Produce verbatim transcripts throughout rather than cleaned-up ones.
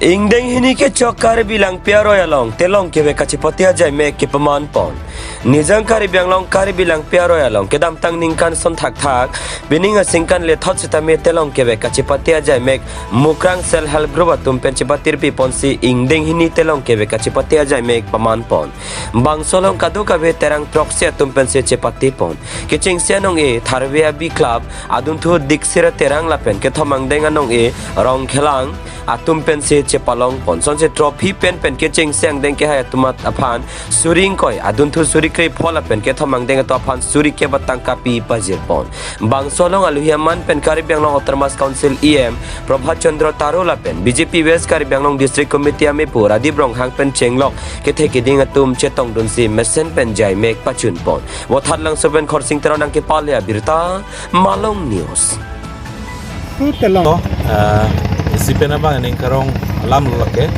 Ingdeng hini kechok Karbi Langpi aroi along telong kevek kachepate ajaimek kepaman pon. Nijang Karbi Anglong Karbi Langpi aroi along kedamtang ningkan son thakthak pining aningkan lethot sitame telong kevek kachepate ajaimek Mukrang Self Help Group atum pen chepatirpi ponsi ingdeng hini telong kevek kachepate ajaimek paman pon. Bangso along kadokave Terang throksi atum pensi chepate pon. Kechengsi anong-e Tharve Abbey Club, adunthu Diksira Terang lapen kethom angdeng anong-e Rongkhelang atum pensi chepalong pon. Sonsi trophy pen pen kechengsi angdeng kehai atum aphan suri ingkoi, adunthu suri krepho lapen kethom angdeng atum aphan suri kep atangka pi pajir pon. Bangso along aluhi aman pen Karbi Anglong Autonomous Council E M Prabhat Chandra Taro lapen B J P West Karbi Anglong District Committee amepu Radip Ronghang pen chenglok kethe keding atum chetongdunsi mesen pen jaimek pachun pon. Vothatlangso pen Khorsing Teron nangkepale abirta, Malong News. Pu telong. Ah, isi pen abang ning karong alam lo lake.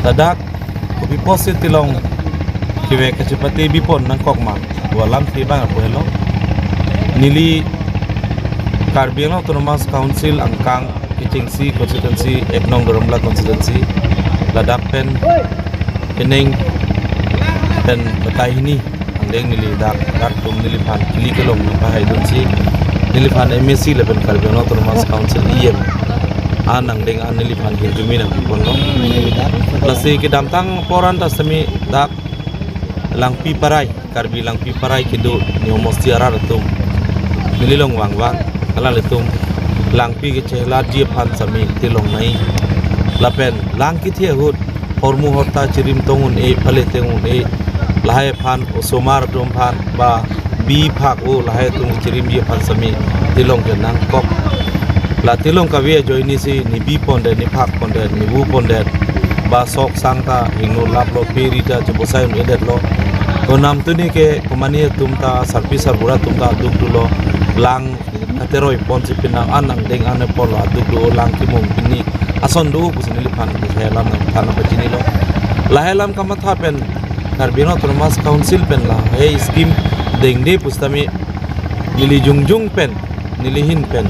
Ladak kopi pusi telong kevek kachepate bipon nangkok ma. Dua alam ke bang apo helo. Neli Karbi Anglong Autonomous Council angkang kechengsi constituency ek nong Doramla constituency ladak pen keneng pen batai hini angdeng neli dak dak tum neliphan kili kelong nangpahaidunsi neliphan M A C lapen Karbi Anglong Autonomous Council E M an angdeng an neliphan hirjume nangpipon lo. Lasi kedamtang poran ta semi dak Langpi Parai, Karbi Langpi Parai kedo ni homosti arat atum neli along vangvang, halalitum langpi kechehelatji aphan sami telong nai. Lapen lang kethe ahut hormu horta chirim tong un-e, pale tong un-e, lahai aphan osomar atum aphan ba bi phak o lahai atum chirimji aphan sami telong kenangkok. La telong kave ajoinesi nebi pondet, nephak pondet, nebu pondet, ba sok sang ta hingno laplo, peri ta chebosai un-edetlo. Konam tuni ke komani atum ta, sarpi sarbura atum ta duk dulo, lang kateroi ponsi pinang an angdeng an ponlo, aduk do lang kimung pini ason do pusi neliphan lahai alam nangthan pachinilo. Lahai alam kamatha pen Karbi Anglong Autonomous Council pen lahai scheme dengde pusitame neli jongjong pen, neli ahin pen,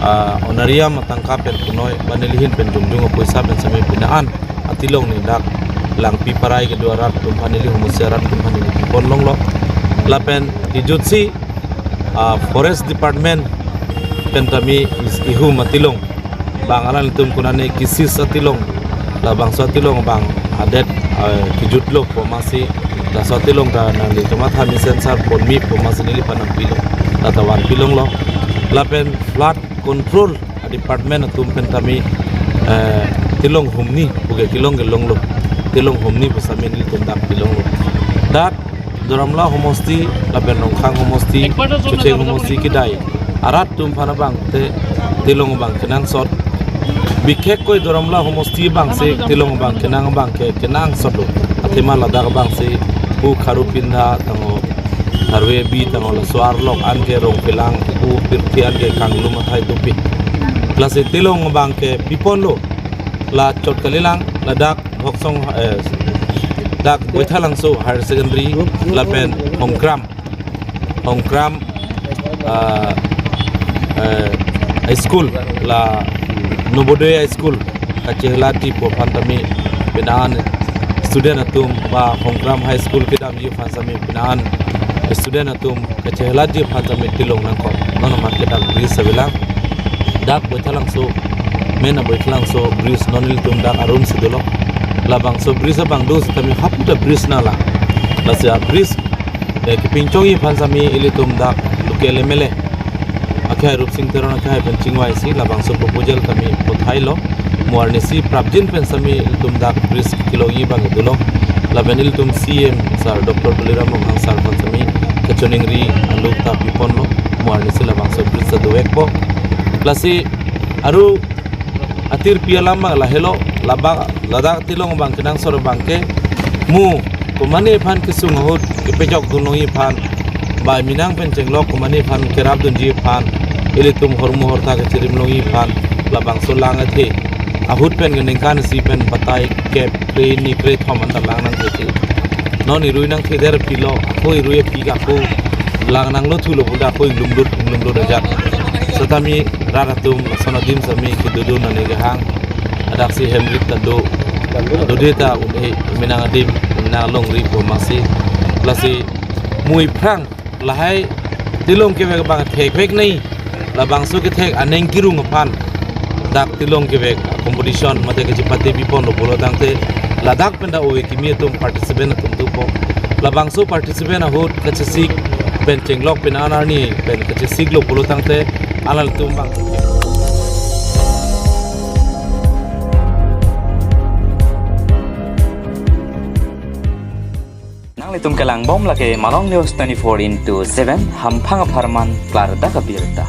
ah, honorarium atangka pen punoi, ba neli ahin pen jongjong apoisa pen sami pina an atelong ne dak Langpi Parai kedo arat atum aphan, neli homosti arat atum aphan neli pon longlo. Lapen kejutsi, ah, Forest Department pen tame is ihum atelong bang alanglitum konane kisis atelong, labangso atelong bang adet, eh, kejutlo pu amatsi, laso atelong ta nanglitum matha mesen sar ponmi pu amatsi neliphan nangpilo, lata vanpi longlo. Lapen flood control department atum pen tame, eh, telong humni puke kelong kelonglo, telong humni pu sami nelitum dak pi longlo. Dak Doramla homosti lapen Rongkhang homosti, Chocheng homosti kedai arat atum aphan abang te telong abang kenangsot. Bikhekkoi Doramla homosti abangsi telong abang kenang abang ke kenangsotlo. Athema ladak abangsi pu Kharupinda tangho, Tharve Abbey tangho, laso arlok an ke Rongphelang, pu pirthe an ke Kanglum athai dopik. Lasi telong abang ke piponlo. La chot kalilang, ladak Bhoksong, eh, dak Boithalangso Higher Secondary lapen Hongkram, Hongkram, ah, eh, High School, la Navodaya High School kachehelati pu aphan tame pina an student atum ba Hongkram High School kedamji aphan sami pina an student atum kachehelati aphan sami telong nangkok. Non amat ke dak bridge avelang. Dak Boithalangso, main Boithalangso bridge non ilitum dak arum si dolo. Labangso bridge abang do sitame hapu ta bridge nanglang. Lasi a bridge, eh, kepinchongji aphan sami ilitum dak local M L A akhai Rupsing Teron akhai pen chingvaisi labangso proposal tame pothailo. Mo arnisi prapjin pen sami ilitum dak bridge kelongji abang dolo. Lapen ilitum C M sir Doctor Tuliram Ronghang sir aphan sami kachiningri along ta piponlo. Mo arnisi labangso bridge ta dovekpo. Lasi aru atirpi alam abang lahelo, labang ladak telong abang kenangsot abang ke mo komane aphan kesung ahut kepejok dunlongji aphan, ba minang pen chenglok komane aphan kerap dunji aphan, ilitum hormu horta kechirim longji aphan, labangso lang athe ahut pen keningkan isi pen batai kep kre-ni krethom anta lang nangthe. Non irui nangthe der pilo, ako irui api ako lang nanglo thulo pu dak ako inglumlut inglumlut ajat. Setame rat atum lason adim sami kedodun nane kehang. Adak si hem rit ta do, dode ta un-e, menang adim, menang longri pu amatsi, lasi mui phrang lahai tilong kevek abang thekvek nai, labangso kethek aneng kerung aphan dak tilong kevek competition mate kachipate bipon lo pulo tangte, ladak pen ta ove kimi atum participant atum dopo. Labangso participant ahut kachesik pen chenglok pen an arni pen kachesik lo pulo tangte, alanglitum abang. Nanglitum kelang bom lake Malong News twenty-four into seven, hamphang apharman klardak abirta.